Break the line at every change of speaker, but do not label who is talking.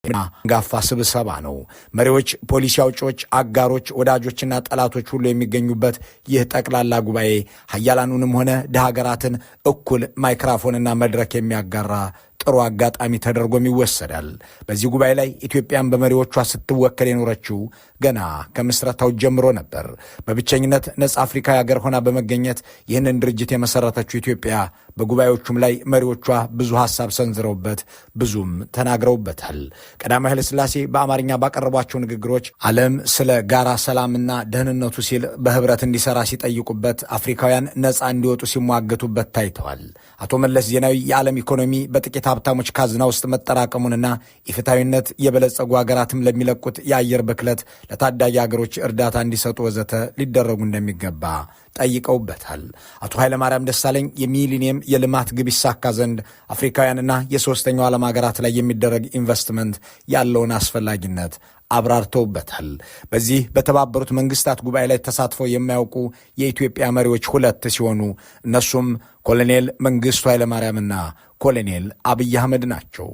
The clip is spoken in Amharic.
አንጋፋ ስብሰባ ነው። መሪዎች፣ ፖሊሲ አውጪዎች፣ አጋሮች፣ ወዳጆችና ጠላቶች ሁሉ የሚገኙበት ይህ ጠቅላላ ጉባኤ ሀያላኑንም ሆነ ድሃ ሀገራትን እኩል ማይክራፎንና መድረክ የሚያጋራ ጥሩ አጋጣሚ ተደርጎም ይወሰዳል። በዚህ ጉባኤ ላይ ኢትዮጵያን በመሪዎቿ ስትወከል የኖረችው ገና ከምስረታው ጀምሮ ነበር። በብቸኝነት ነጻ አፍሪካዊ ሀገር ሆና በመገኘት ይህንን ድርጅት የመሰረተችው ኢትዮጵያ በጉባኤዎቹም ላይ መሪዎቿ ብዙ ሀሳብ ሰንዝረውበት ብዙም ተናግረውበታል። ቀዳማዊ ኃይለሥላሴ በአማርኛ ባቀረቧቸው ንግግሮች ዓለም ስለ ጋራ ሰላምና ደህንነቱ ሲል በህብረት እንዲሰራ ሲጠይቁበት፣ አፍሪካውያን ነፃ እንዲወጡ ሲሟገቱበት ታይተዋል። አቶ መለስ ዜናዊ የዓለም ኢኮኖሚ በጥቂት ሀብታሞች ካዝና ውስጥ መጠራቀሙንና ኢፍትሐዊነት የበለጸጉ ሀገራትም ለሚለቁት የአየር ብክለት ለታዳጊ ሀገሮች እርዳታ እንዲሰጡ ወዘተ ሊደረጉ እንደሚገባ ጠይቀውበታል። አቶ ኃይለማርያም ደሳለኝ የሚሊኒየም የልማት ግብ ይሳካ ዘንድ አፍሪካውያንና የሶስተኛው ዓለም ሀገራት ላይ የሚደረግ ኢንቨስትመንት ያለውን አስፈላጊነት አብራርተውበታል። በዚህ በተባበሩት መንግስታት ጉባኤ ላይ ተሳትፈው የማያውቁ የኢትዮጵያ መሪዎች ሁለት ሲሆኑ እነሱም ኮሎኔል መንግስቱ ኃይለማርያምና ኮሎኔል አብይ አህመድ ናቸው።